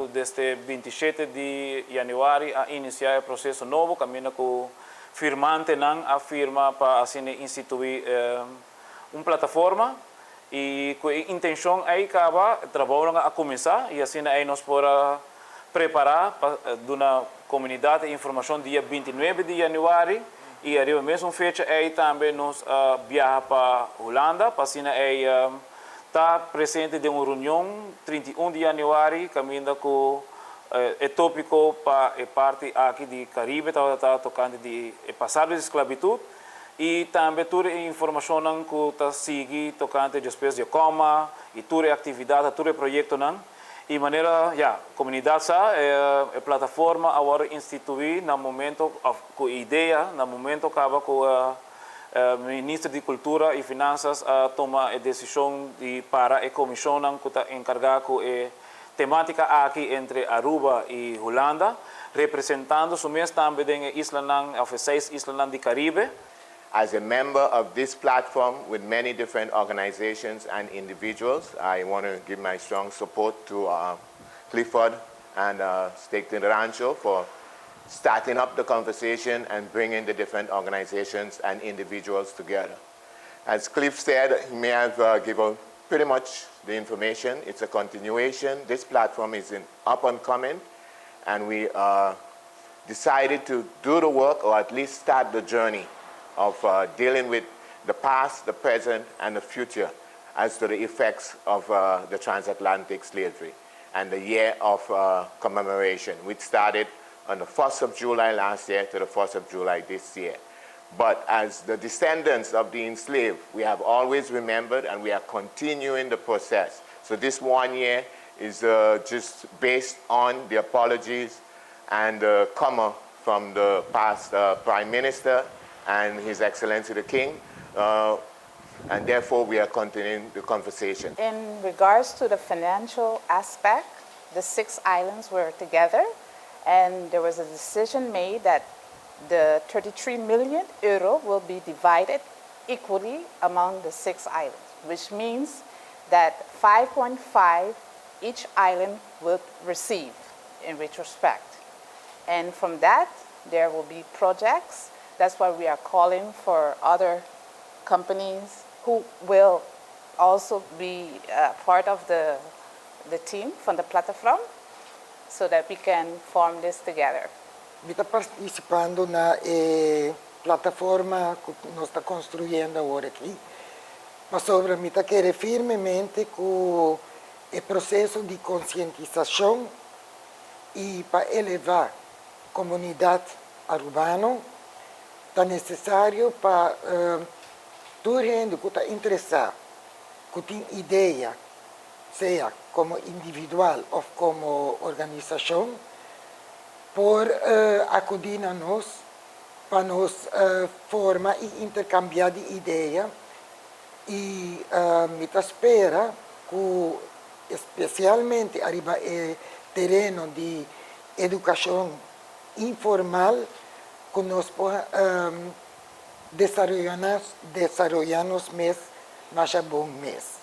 Desde 27 di januari a inicia e proceso nobo, caminda cu firmantenan a firma pa asina institui un plataforma y cu e intencion ey caba trabounan a cuminsa y asina ey nos por a prepara pa duna comunidad e informacion dia 29 di januari. Y ariba mesun fecha ey tambe nos a biaha pa Hulanda pa asina ey ta presente den un reunion 31 di januari, caminda cu e topico pa e parti aki di Caribe tabata tocante di e pasado di esclavitud y tambe tur e informacionnan cu ta sigui tocante despues di coma y tur e actividad, tur e proyectonan. Y manera ya comunidad sa, e plataforma a wordo institui na momento cu idea na momento caba cu Minister di Cultura y Finanzas a tuma e decision di para e comisionnan cu ta encarga cu e tematica aki entre Aruba y Hulanda, representando su mes tambe den e islanan, of e seis islanan di Caribe. As a member of this platform with many different organizations and individuals, I want to give my strong support to Clifford and Stichting Rancho for starting up the conversation and bringing the different organizations and individuals together. As Cliff said, he may have given pretty much the information. It's a continuation. This platform is in up and coming, and we decided to do the work, or at least start the journey of dealing with the past, the present, and the future as to the effects of the transatlantic slavery and the year of commemoration, which started on the 1st of July last year to the 1st of July this year. But as the descendants of the enslaved, we have always remembered and we are continuing the process. So this one year is just based on the apologies and the comma from the past Prime Minister and His Excellency the King. And therefore we are continuing the conversation. In regards to the financial aspect, the six islands were together and there was a decision made that the €33 million will be divided equally among the six islands, which means that 5.5 each island will receive in retrospect. And from that, there will be projects. That's why we are calling for other companies who will also be part of the team from the platform so that we can form this together. Mi ta participando na e plataforma cu nos ta construyendo awor aki. Pasobra mi ta kere firmemente cu e proceso di concientisacion y pa eleva comunidad arubano ta necesario pa tur hende cu ta interesa, cu tin idea, sea como individual of como organisacion, por acudi na nos pa nos forma y intercambia di idea. Y mi ta spera cu especialmente ariba e tereno di educacion informal cu nos por desaroya nos mes mas bon mes.